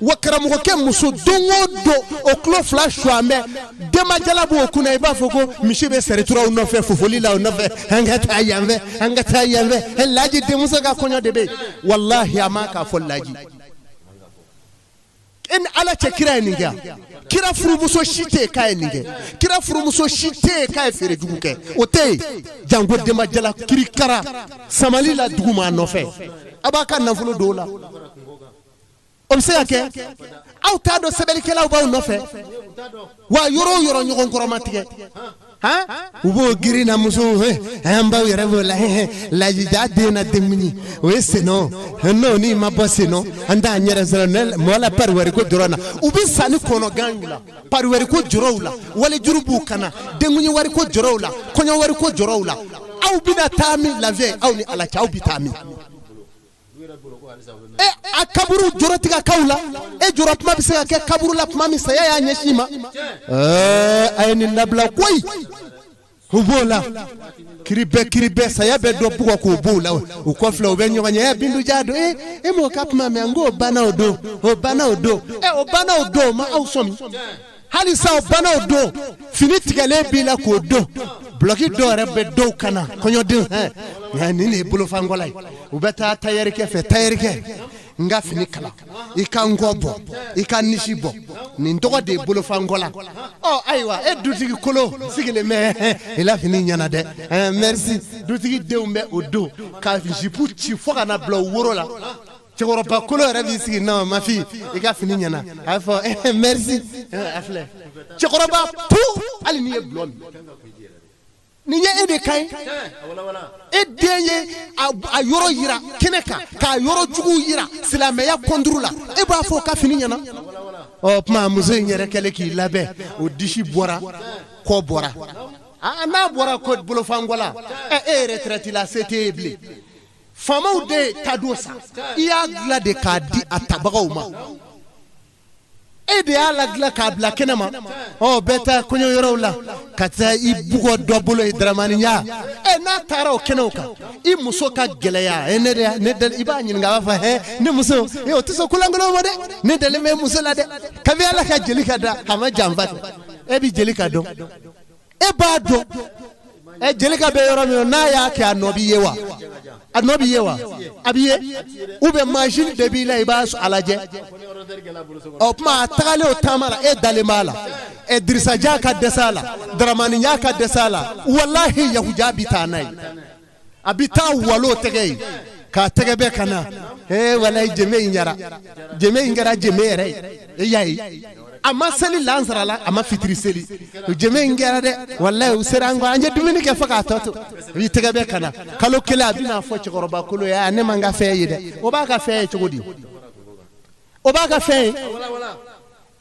wa. Karamɔgɔkɛ muso don o don, o tulo fila suwan bɛ, denbajala b'o kunna, i b'a fɔ ko misi bɛ sɛrituraw nɔfɛ fofoli la o nɔfɛ. An ka taa yan fɛ, an ka taa yan fɛ, laji denmuso ka kɔɲɔ de bɛ yen. Walahi a ma k'a fɔ laji e ni Ala cɛ, kira ye nin kɛ. Kira furumuso si tɛ yen k'a ye nin kɛ. Kira furumuso si tɛ yen k'a ye feere jugu kɛ, o tɛ yen. Janko denbajala kirikara samali la dugu ma nɔfɛ, a b'a ka nafolo don o la, o bɛ se ka kɛ. Aw t'a dɔn sɛbɛnnikɛlaw b'aw nɔfɛ wa. Yɔrɔ o yɔrɔ ɲɔgɔn kɔrɔma tigɛ, han, u b'o girin na musow, an baw yɛrɛ b'o la lajija den na denkundi, o ye senɔ n'o ni ma bɔ senɔ, an t'an yɛrɛ sɔrɔ mɔgɔ la. Pari wari ko dɔrɔn na, u bɛ sanni kɔnɔgan y'u la, pari wari ko jɔrɔw la, walijuru b'u kana, denkundi wari ko jɔrɔw la, kɔɲɔ wari ko jɔrɔw la. Aw bɛna taa min lafiya, aw ni Ala cɛ, aw bɛ taa min? E a kaburu jɔrɔ tigɛ kaw la, e jɔrɔ kuma bɛ se ka kɛ kaburu la tuma min saya y'a ɲɛsin ma. Ɛɛ, a ye nin dabila koyi. U b'o la kiri bɛɛ, kiri bɛɛ, saya bɛ dɔ bugɔ k'o b'o la. U kɔfilɛ, u bɛ ɲɔgɔn ɲɛ. Bintu ja don, e e m'o ka kuma mɛn? N k'o banna o don, o banna o don. Ɛ, o banna o don, o ma aw sɔmi hali sa. O banna o don, fini tigɛlen b'i la k'o don, bulɔki dɔw yɛrɛ bɛ dɔw kan na, kɔɲɔdenw. Hɛn, nin de ye bolofankɔla ye. U bɛ taa tayɛrikɛ fɛ, tayɛrikɛ, n ka fini kala, i ka n kɔ bɔ, i ka nisi bɔ, nin tɔgɔ de ye bolofankɔla. Ɔ ayiwa, e dutigi kolo sigilen bɛ, i la fini ɲɛna dɛ, merci. Dutigi denw bɛ o don ka zipu ci fo ka na bila u woro la. Cɛkɔrɔba kolo yɛrɛ b'i sigi, non ma fille, i ka fini ɲɛna. A b'a fɔ merci. A filɛ cɛkɔrɔba tu, hali n'i ye gulɔ min, nin ye e de ka ɲi. E den ye a yɔrɔ yira kɛnɛ kan, k'a yɔrɔ jugu yira silamɛya kɔnturu la, e b'a fɔ ka fini ɲɛna. Ɔ tuma muso in yɛrɛ kɛlen k'i labɛn, o disi bɔra, kɔ bɔra. Aa, n'a bɔra ko bolofankɔla, ɛ, e yɛrɛ retraite la, se t'e ye bilen. Faamaw de ta don sa, i y'a dilan de k'a di a tabagaw ma, e de y'a ladilan k'a bila kɛnɛ ma. Ɔ, bɛɛ taa kɔɲɔ yɔrɔw la ka taa i bugɔ dɔ bolo ye Daramani ɲa. Ɛ, n'a taara o kɛnɛw kan, i muso ka gɛlɛya, e ne de ne de, i b'a ɲininka, a b'a fɔ hɛ, ne muso e, o tɛ sɔn kolankolon ma dɛ, ne dalen bɛ muso la dɛ. Kabi Ala ka jeli ka da, a ma janfa kɛ. E bɛ jeli ka dɔn, e b'a dɔn. Ɛ, jelika bɛ yɔrɔ min, n'a y'a kɛ, a nɔ b'i ye wa? A nɔ b'i ye wa? A b'i ye ou bien machine de b'i la, i b'a a lajɛ. Ɔ tuma a tagalen o taama la, e dalen b'a la. Ɛ, Dirisa Ja ka dɛsɛ a la, Daramani Ja ka dɛsɛ a la, walahi Yahuja bi taa n'a ye, a bɛ taa walo tɛgɛ ye k'a tɛgɛ bɛ ka na. Ee walayi, jɛmɛ in ɲara, jɛmɛ in kɛra jɛmɛ yɛrɛ ye. E y'a ye, a ma seli lansara la, a ma fitiri seli, jɛmɛ in kɛra dɛ. Walayi u sera an kɔ, an ye dumuni kɛ fo k'a tɔ to. U y'i tɛgɛ bɛ ka na kalo kelen, a bɛna fɔ cɛkɔrɔba kolo ye, a ne ma n ka fɛn ye dɛ. O b'a ka fɛn ye cogo di? O b'a ka fɛn ye.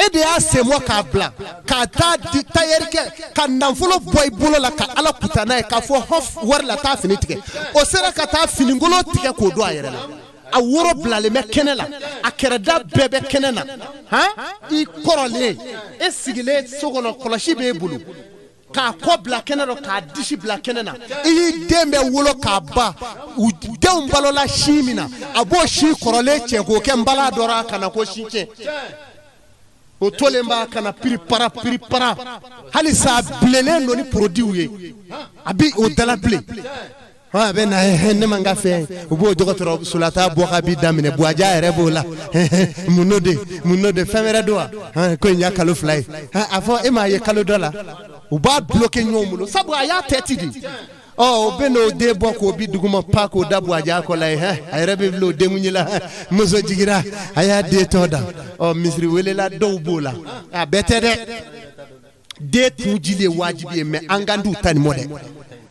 E de y'a sen bɔ k'a bila k'a taa di tayɛrikɛ ka nafolo bɔ i bolo la, ka Ala kuta n'a ye, k'a fɔ hɔn wari la, taa fini tigɛ. O sera ka taa finikolon tigɛ k'o don a yɛrɛ la, a woro bilalen bɛ kɛnɛ la, a kɛrɛda bɛɛ bɛ kɛnɛ na. Han, i kɔrɔlen, e sigilen so kɔnɔ, kɔlɔsi b'e bolo, k'a kɔ bila kɛnɛ dɔ, k'a disi bila kɛnɛ na. I y'i den bɛ wolo k'a ban, u denw Denw balola sin min na, a b'o sin kɔrɔlen cɛ k'o kɛ nbala dɔ rɔ, ka na ko sin cɛ. O tolen b'a kana piripara piripara, halisa a bilennen don ni produits ye, a bɛ o dala bilen. A bɛ na ne ma n ka fɛn, u b'o dɔgɔtɔrɔ solata bɔ ka bi daminɛ, buwaja yɛrɛ b'o la. Mun n'o de, mun n'o de, fɛn wɛrɛ don wa? Ko in y'a kalo 2 ye. A fɔ e m'a ye kalo dɔ la, u b'a bloqué ɲɔgɔn bolo, sabu a y'a tɛti de. Ɔ o bɛ n'o den bɔ k'o bi duguma pa k'o da buwaja kɔ la ye, a yɛrɛ bɛ wuli o denkundi la, muso jiginra, a y'a den tɔ da. Ɔ misiri welela dɔw b'o la, a bɛɛ tɛ dɛ. Den kun jili ye wajibi ye, mais an kan t'u ta nin mɔ dɛ.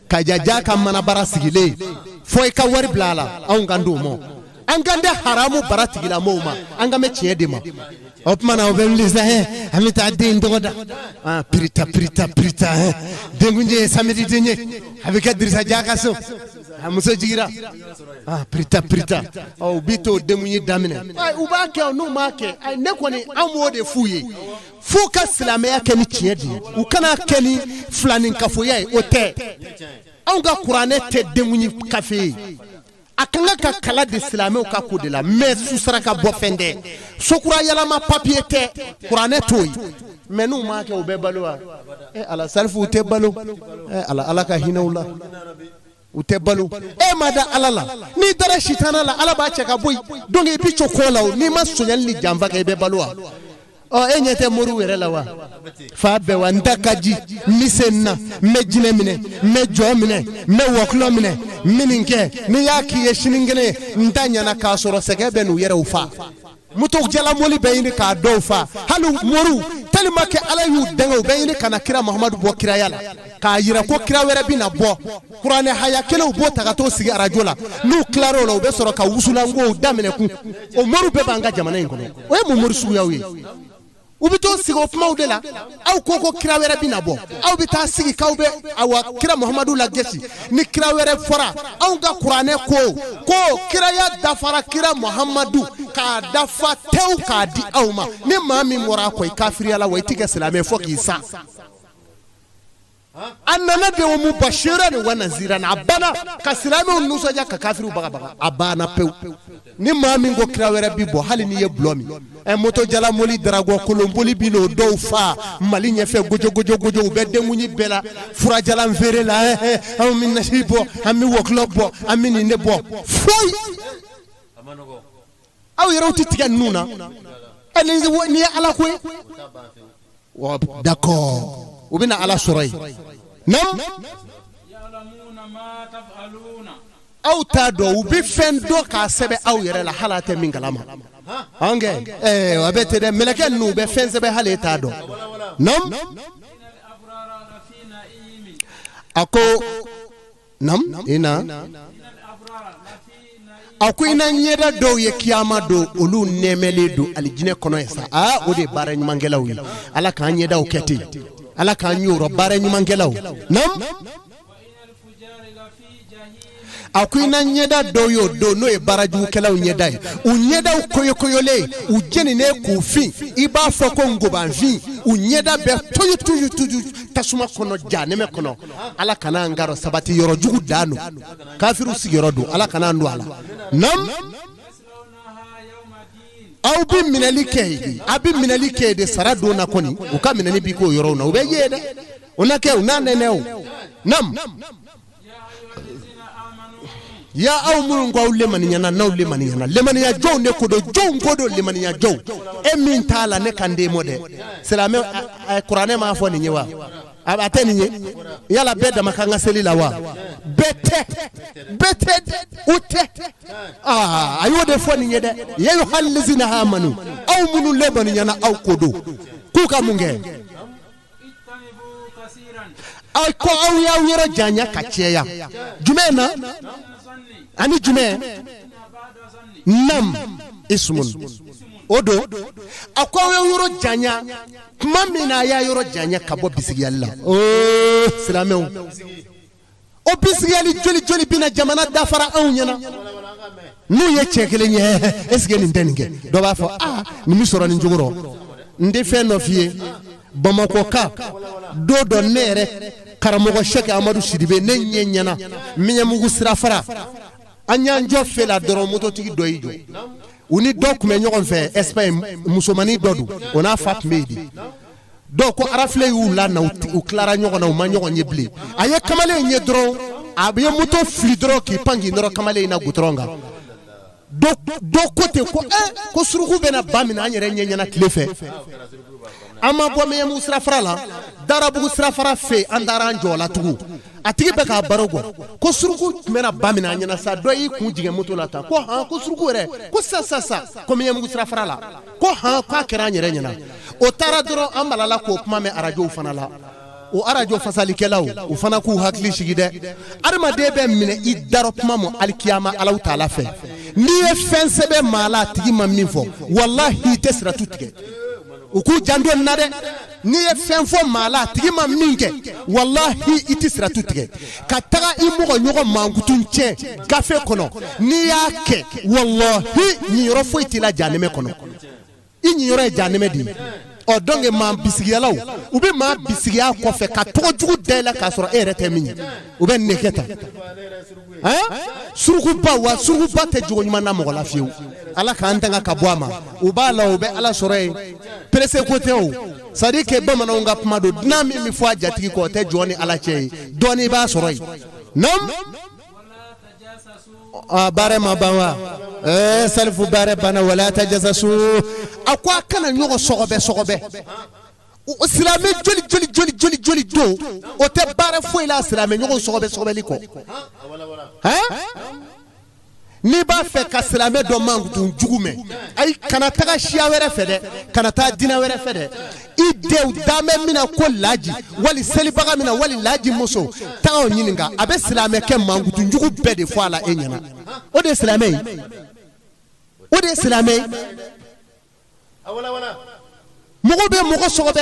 Kajaja ka manabara sigilen fo i ka wari bila a la, anw kan t'o mɔ. An kan tɛ haramu bara tigilamɔgɔw ma, an kan bɛ tiɲɛ de ma. O tuma na o bɛ wuli sa, an bɛ taa den tɔgɔ da, pirita pirita pirita, denkundi ye samedi den ye, a bɛ kɛ Dirisa Ja ka so, a muso jiginra, pirita pirita. Ɔ u bɛ t'o denkundi daminɛ, u b'a kɛ n'u m'a kɛ, ne kɔni an b'o de f'u ye. F'u ka silamɛya kɛ ni tiɲɛ de ye, u kana kɛ ni filaninkafoya ye, o tɛ. Anw ka kuranɛ tɛ denkundi kafe ye, a kan ka kala de silamɛw ka ko de la, mais susaraka bɔ fɛn tɛ, sokura yɛlɛma papiye tɛ, kuranɛ t'o ye. Mais n'u m'a kɛ, u bɛ balo wa? Ala salifu, u tɛ balo. Ala, Ala ka hinɛ u la, u tɛ balo. E ma da Ala la, n'i dara sitana la, Ala b'a cɛ ka bɔ yen. Donc i bɛ co kɔ la o, n'i ma sonyali ni janfa kɛ, i bɛ balo wa? Ɔ e ɲɛ tɛ moriw yɛrɛ la wa? Fa bɛɛ wa, n ta ka ji, n bɛ se n na, n bɛ jinɛ minɛ, n bɛ jɔ minɛ, n bɛ wɔkulɔ minɛ, n bɛ nin kɛ, n'i y'a k'i ye sinikɛnɛ ye, n ta ɲɛna k'a sɔrɔ sɛgɛn bɛ n'u yɛrɛw fa. Moto jalamoli bɛ ɲini k'a dɔw fa, hali moriw tellement que Ala y'u dɛngɛ, u bɛ ɲini ka na kira Muhamadu bɔ kiraya la k'a yira ko kira wɛrɛ bɛ na bɔ. Kuranɛ haya kelen u b'o ta ka t'o sigi arajo la, n'u tilar'o la, u bɛ sɔrɔ ka wusulankow daminɛ kun. O moriw bɛɛ b'an ka jamana in kɔnɔ, o ye mun mori suguyaw ye? U bɛ t'o sigi o kumaw de la. Aw ko ko kira wɛrɛ bɛ na bɔ, aw bɛ taa sigi k'aw bɛ awa kira Muhamadu lagesi. Ni kira wɛrɛ fɔra, anw ka kuranɛ ko ko kiraya dafara kira Muhamadu k'a dafa tewu k'a di aw ma. Ni maa min bɔra a kɔ, i kafiriya la wa, i ti kɛ silamɛ fo k'i sa. A nana de o mubashiran wa naziran, a banna ka silamɛw nisɔndiya ka kafiriw bagabaga, a banna pewu. Ni maa min ko kira wɛrɛ bi bɔ, hali n'i ye bulɔ min, ɛ moto jalamoli daragɔ kolonboli bi n'o dɔw fa Mali ɲɛfɛ gojo gojo gojo, u bɛ denkundi bɛɛ la, furajalan feere la, anw bɛ nasi bɔ, an bɛ wɔkulɔ bɔ, an bɛ nin de bɔ, foyi. Aw yɛrɛw tɛ tigɛ ninnu na, ɛ nin ye Ala ko ye. D'accord, u bɛna Ala sɔrɔ yen. Nam, aw t'a dɔn, u bɛ fɛn dɔn k'a sɛbɛn aw yɛrɛ la, hali a tɛ min kalama. An kɛ a bɛ ten dɛ, mɛlɛkɛ ninnu u bɛ fɛn sɛbɛn hali e t'a dɔn. Nam, a ko nam ina, a ko i na ɲɛda dɔw ye kiyama don, olu nɛɛmɛlen don alijinɛ kɔnɔ yen sa. Aa, o de ye baara ɲumankɛlaw ye. Ala k'an ɲɛdaw kɛ ten, Ala k'an yɔrɔ baara ɲumankɛlaw. Nam, a ko i na ɲɛda dɔw y'o don, n'o ye baarajugukɛlaw ɲɛda ye, u ɲɛdaw koyokoyolen, u jeninen k'u fin, i b'a fɔ ko nkobanfin, u ɲɛda bɛɛ tuyu tuyu tuyu tasuma kɔnɔ, janɛmɛ kɔnɔ. Ala kana an karɔ sabati yɔrɔ jugu dan don, kafiriw sigiyɔrɔ don, Ala kana an don a la. Nam, aw bɛ minɛli kɛ yen, a bɛ minɛli kɛ yen de sara don na kɔni, u ka minɛli bi k'o yɔrɔw na, u bɛ ye dɛ, o na kɛ u n'a nɛnɛ o. Nam, ya aw minnu ko aw lemaniyana, n'aw lemaniyana, lemaniya jɔnw de ko don, jɔnw ko don, lemaniya jɔnw. E min t'a la, ne kan den mɔ dɛ, silamɛ, kuranɛ m'a fɔ nin ye wa? A tɛ nin ye, yala bɛɛ dama kan ka seli la wa? Bɛɛ tɛ, bɛɛ tɛ, o tɛ. Aa, a y'o de fɔ nin ye dɛ, ya ayyuhallazina amanu, aw minnu lemaniyana, aw ko don k'u ka mun kɛ? Aw ko aw y'aw yɔrɔ janya ka cɛya jumɛn na ani jumɛn? Nam ismun, o don. A ko aw y'aw yɔrɔ janya tuma min na, a y'a yɔrɔ janya ka bɔ bisigiyali la. Oo silamɛw, o bisigiyali joli joli bɛna jamana dafara anw ɲɛna? N'u ye cɛ kelen ye, est ce que nin tɛ nin kɛ? Dɔ b'a fɔ, aa, nin bɛ sɔrɔ nin cogo rɔ. N tɛ fɛn dɔ f'i ye, Bamakɔ ka don dɔ, ne yɛrɛ karamɔgɔ Sɛki Amadu Sidibe, ne ɲɛ ɲɛna Miɲɛmugu sirafara. An y'an jɔ feu la dɔrɔn, mototigi dɔ y'i jɔ, u ni dɔ tun bɛ ɲɔgɔn fɛ Espagne, musomanin dɔ don, o n'a fa tun bɛ yen de. Dɔw ko arafile y'u la na, u tilara ɲɔgɔn na, u ma ɲɔgɔn ye bilen. A ye kamalen in ye dɔrɔn, a ye moto fili dɔrɔn k'i pan k'i nɔrɔ kamalen in na gudɔrɔn kan. Dɔ ko ten ko ko suruku bɛna ba minɛ an yɛrɛ ɲɛ ɲɛna tile fɛ. An ma bɔ Mɛɲɛmugu sirafara la, Darabugu sirafara fɛ, an taara an jɔ la tugun. A tigi bɛ k'a baro bɔ ko suruku tun bɛna ba minɛ an ɲɛna sa. Dɔ y'i kun jigin moto la tan ko han, ko suruku yɛrɛ, ko sa sa sa, ko Mɛɲɛmugu sirafara la, ko han, k'a kɛra an yɛrɛ ɲɛna. O taara dɔrɔn, an balala k'o kuma mɛn arajow fana la. O arajo fasalikɛlaw, u fana k'u hakili sigi dɛ. Adamaden bɛ minɛ i darɔ kuma ma alikiyama Alahu taala fɛ. N'i ye fɛn sɛbɛn maa la, a tigi ma min fɔ, walahi i tɛ siratu tigɛ. U k'u janto nin na dɛ. N'i ye fɛn fɔ maa la, a tigi ma min kɛ, walahi i tɛ siratu tigɛ. Ka taga i mɔgɔ ɲɔgɔn mankutu tiɲɛ gafe kɔnɔ, n'i y'a kɛ, walahi ɲiyɔrɔ foyi t'i la jahanɛmɛ kɔnɔ. I ɲiyɔrɔ ye jahanɛmɛ de ye. Ɔ donc maa bisigiyalaw, u bɛ maa bisigiya kɔfɛ ka tɔgɔ jugu da i la k'a sɔrɔ e yɛrɛ tɛ min ye. U bɛ nin de kɛ tan. Surukuba, wa surukuba tɛ jogo ɲuman na mɔgɔ la fiyewu. Ala k'an tanga ka bɔ a ma. U b'a la, u bɛ Ala sɔrɔ yen. Pressé ko tɛ o. C'est à dire que bamananw ka kuma don, dunan min bɛ fɔ a jatigi kɔ, o tɛ jɔn ni Ala cɛ ye. Dɔɔnin i b'a sɔrɔ yen. Naam. A baara ma ban wa? Ɛɛ Salifu, baara banna. Wala tajasasu, a ko a kana ɲɔgɔn sɔgɔbɛ sɔgɔbɛ. Silamɛ joli joli joli joli joli don, o tɛ baara foyi la silamɛ ɲɔgɔn sɔgɔbɛ sɔgɔbɛli kɔ. N'i b'a fɛ ka silamɛ dɔ mankutu jugu mɛn, ayi, kana taga siya wɛrɛ fɛ dɛ, kana taa diinɛ wɛrɛ fɛ dɛ. I denw danbɛ min na ko laji, wali selibaga min na, wali laji muso, taga o ɲininka, a bɛ silamɛ kɛ mankutu jugu bɛɛ de fɔ a la e ɲɛna. O de ye silamɛ ye, o de ye silamɛ ye. Mɔgɔ bɛ mɔgɔ sɔgɔbɛ.